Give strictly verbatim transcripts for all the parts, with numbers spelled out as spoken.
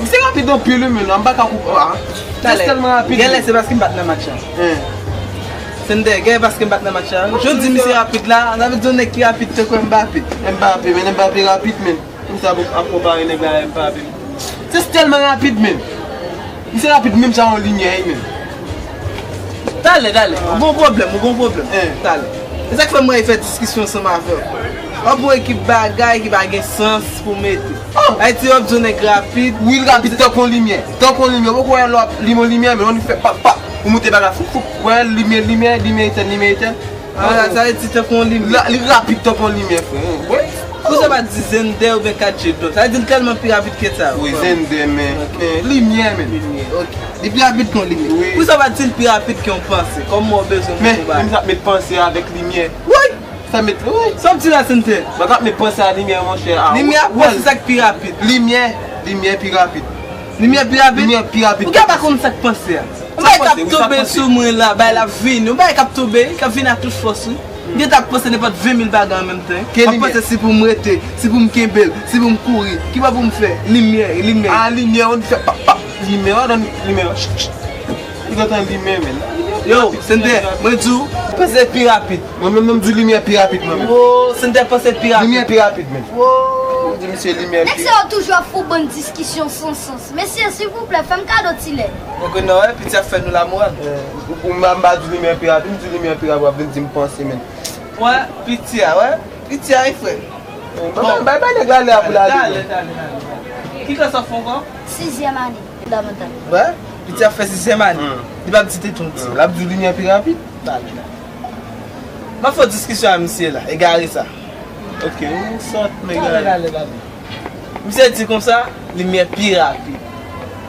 Misye rapid anpil wi, men m pa ka koupe a. Misye tèlman rapid. Genlè se paske m pa t nan match la. Sender, genlè paske m pa t nan match la. Jan w di misye rapid la, sa vle di yon nèg ki rapid tankou Mbappé. Mbappé, men Mbappé rapid, men. Konsa pou ap konpare nèg la a Mbappé. Se tèlman rapid, men. Misye rapid menm jan yon limyè, wi, men. Talè, talè. Ou gon pwoblèm, ou gon pwoblèm. Talè. E sa k fè m renmen fè diskisyon ansanm avè w. W ap yon ekip bagay ki pa gen sans pou mete. Ayiti, w ap di yon nèg rapid. Wi, l rapid tankou yon limyè. Tankou yon limyè. Ou poko wè lè w ap limen yon limyè, men w fè pap, pap. Ou moute bagay, foup, foup. Wè, limyè, limyè, limyè etèn, limyè etèn. Ah, sa vle di tankou yon limyè. Li rapid tankou yon limyè, frè. Wi. Poukisa w pa di Zender oubyen Kadjedon? Sa vle di l tèlman pi rapid ke sa. Wi, Zender, men, men limyè, men. Limyè, ok. Li pi rapid ke yon limyè. Wi. Poukisa w pa di l pi rapid ke yon panse? Kòman w bezwen pou konba? Men, men sa met panse avèk limyè. Wi! Sa met, wi. Sa w di la, Zender? Mwen ka met panse a limyè, monchè. Limyè ak panse, sa k pi rapid? Limyè, limyè pi rapid. Limyè pi rapid? Limyè pi rapid. Ou gen pa konn sa k panse a? Yon bagay k ap tonbe sou mwen la, bagay la ap vini. Yon bagay k ap tonbe, k ap vini ak tout fòs, wi. M gentan ap panse nenpòt ven mil bagay an menm tan. M ap panse si pou m rete, si pou m kenbe l, si pou m kouri. Kibò pou m fè? Limyè, limyè. Ah, limyè, on fè pap, pap. Limyè, on limyè. Ch, ch. Li gentan limyè, men. Yo, Zender, mwen di w, panse pi rapid. Mwen menm, mwen di limyè pi rapid, mwen menm. Wo, Zender panse pi rapid. Limyè pi rapid, men. Wo. Di misye limyè pi. Nèg sa yo toujou ap fè yon bann diskisyon san sans. Mesye, silvouplè, fè m kado ti lè. Donk, non, wè, piti ap fè nou lamoral. Ou, ou, m pa, m pa di limyè pi rapid, m di limyè pi rapid, w ap vin di m panse, men. Wè, piti a, wè. Piti a, wi, frè. Bon, bay, bay nèg la lè a pou l ale. Talè, talè, talè. Ki klas w ap fè ankò? Sizyèm ane fondamantal. Wè, piti ap fè sizyèm ane. Li p ap di tèt yon ti. L ap di w limyè pi rapid. Talè, talè. M ap fè yon diskisyon a misye la, egare sa. Ok, ou sòt, men egare. Talè, talè, talè. Misye di konsa, limyè pi rapid.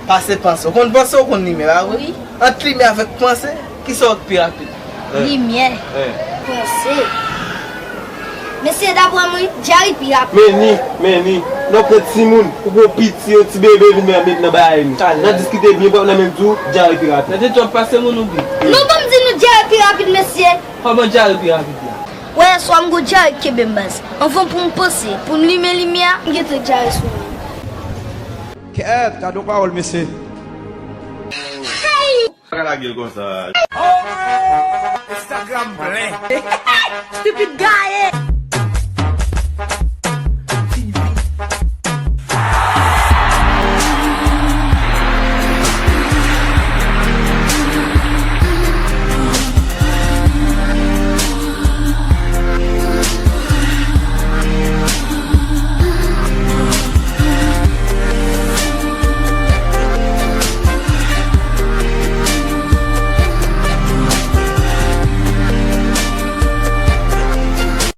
Pase panse. Ou konn panse, ou konn limyè, pa vre? Wi. Ant limyè avèk panse, kisa w pi rapid? Limyè. Panse. Mesye, daprè mwen, dyare pi rapid. Men ni, men ni. Lè w pran timoun, ou pran piti, yon ti bebe vin met nan bagay nou. N ap diskite byen, pwòp nan menm di w, dyare pi rapid. Nan tèt w ap pase moun ou byen? Non, ban m di nou dyare pi rapid, mesye. Kòman dyare pi rapid la? Wè, yèswa m gon dyare k kenbe m baz. Anvan pou m panse, pou m limen limyè a, m gentan dyare sou mwen. Kèt, gade yon pawòl, mesye. Pa ka lage l konsa. Instagram plen. Stupid gaye.